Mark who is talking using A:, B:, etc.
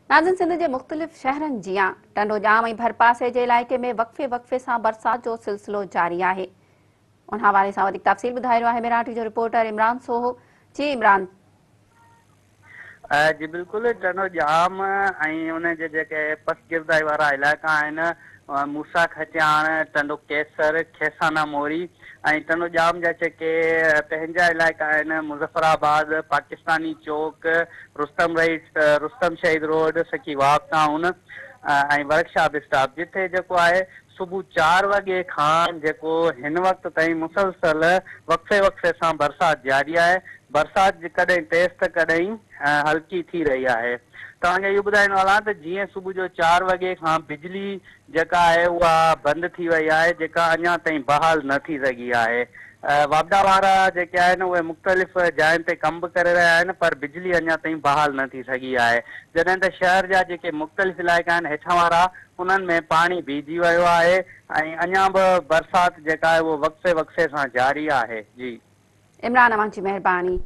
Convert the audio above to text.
A: ناظرين سنڌ جي مختلف شهرن جيان ٽنڊو ڄام ۽ ڀرپاسي جي علائقي ۾ وقفي وقفي سان برسات جو سلسلو جاري آهي. ان حوالي سان وڌيڪ تفصيل ٻڌائي رهيو آهي ميران ٽي جو رپورٽر عمران سوهو. جي عمران.
B: جي بلڪل ٽنڊو ڄام ۽ ان جي جيڪي پسگردائي وارا علائقا آهن موسيٰ کٽياڻ، ٽنڊو قيصر، کيسانا موري ۽ ٽنڊو ڄام جا جيڪي پنهنجا علائقا آهن مظفر آباد، پاڪستاني چوڪ، رستم رئيس، رستم شهيد روڊ، سکي وهاب ٽائون ۽ ورڪشاپ اسٽاپ جتي جيڪو آهي صبح چار وڳي کان جيڪو هن وقت تائين مسلسل وقفي وقفي سان برسات جاري آهي برسات ڪڏهن تيز ته ڪڏهن هلڪي ٿي رهي آهي. توهان کي اهو ٻڌائيندو هلان ته جيئن صبح جو چار وڳي کان بجلي جيڪا آهي اها بند ٿي وئي آهي جيڪا اڃا تائين بحال نه ٿي سگهي آهي. واپڊا وارا جيڪي آهن اهي مختلف جاين تي ڪم به ڪري رهيا آهن پر بجلي اڃا تائين بحال نه ٿي سگهي آهي. جڏهن ته شهر جا جيڪي مختلف علائقا آهن هيٺان وارا انهن ۾ پاڻي بيهجي ويو آهي ۽ اڃا به برسات جيڪا آهي اهو وقفي وقفي سان جاري آهي. جي.
A: عمران اوهان جي مهرباني.